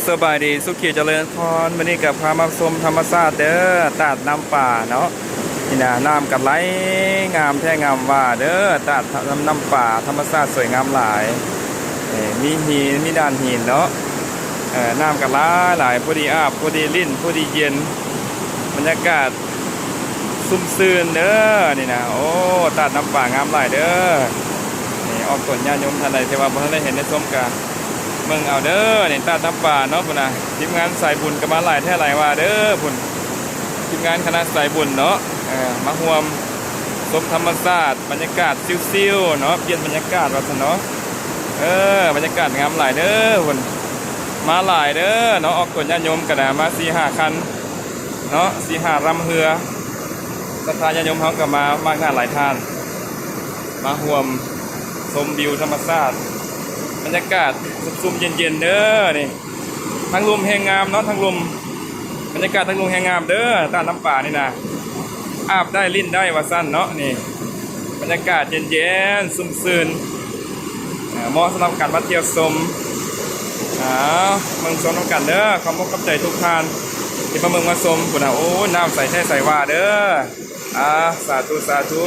ສະບາຍດີ ສຸຂີຈະເລີນພອນ. ມື້ນີ້ກໍພາມາຊົມທຳມະຊາດເດີ້ ຕາດນ້ຳປາເນາະ. ນີ້ນະ ນ້ຳກໍໄຫຼງາມແທ້ງາມວ່າເດີ້ ຕາດນ້ຳ ນ້ຳປາທຳມະຊາດສວຍງາມຫຼາຍ. ເອີ ມີຫີນ ມີດ່ານຫີນເນາະ. ເອີ ນ້ຳກໍຫຼາຍໆ ພໍດີອາບ ພໍດີຫຼິ້ນ ພໍດີເຢັນ ບັນຍາກາດ ຊຸ່ມຊື່ນເດີ້ນີ້ນະ. ໂອ້ ຕາດນ້ຳປາງາມຫຼາຍເດີ້. ນີ້ ອອກຕົນຍາດໂຍມທ່ານໃດທີ່ວ່າບໍ່ທັນໄດ້ເຫັນໄດ້ຊົມກະເບິ່ງເອົາເດີ້. ນີ້ ຕາດນ້ຳປາເນາະ ພຸ້ນນະ. ທີມງານສາຍບຸນກໍມາຫຼາຍແທ້ຫຼາຍວ່າເດີ້ ພຸ້ນ. ທີມງານຄະນະສາຍບຸນເນາະ ເອີ ມາຮ່ວມຊົມທຳມະຊາດ ບັນຍາກາດຊິວໆເນາະ ປ່ຽນບັນຍາກາດວ່າຊັ້ນເນາະ. ເອີ ບັນຍາກາດງາມຫຼາຍເດີ້ ພຸ້ນ. ມາຫຼາຍເດີ້ເນາະ ອອກຕົນຍາດໂຍມກໍໄດ້ມາສີ່ຫ້າຄັນ ເນາະ ສີ່ຫ້າລຳເຮືອ. ສັດທາຍາດໂຍມເຮົາກໍມາມາກໜ້າຫຼາຍທ່ານ ມາຮ່ວມຊົມວິວທຳມະຊາດ ບັນຍາກາດຊຸ່ມໆເຢັນໆເດີ້ນີ້. ທາງລຸ່ມແຮ່ງງາມເນາະ ທາງລຸ່ມ ບັນຍາກາດທາງລຸ່ມແຮ່ງງາມເດີ້ ຕາດນ້ຳປານີ້ນະ. ອາບໄດ້ຫຼິ້ນໄດ້ວ່າຊັ້ນເນາະ. ນີ້ ບັນຍາກາດເຢັນໆຊຸ່ມຊື່ນ ເໝາະສຳລັບການມາທ່ຽວຊົມ. ເບິ່ງຊົມນຳກັນເດີ້. ຂອບອົກຂອບໃຈທຸກທ່ານທີ່ມາເບິ່ງມາຊົມ. ພຸ້ນນະ ໂອ້ ນ້ຳໃສແທ້ໃສວ່າເດີ້. ອາ ສາທຸ ສາທຸ.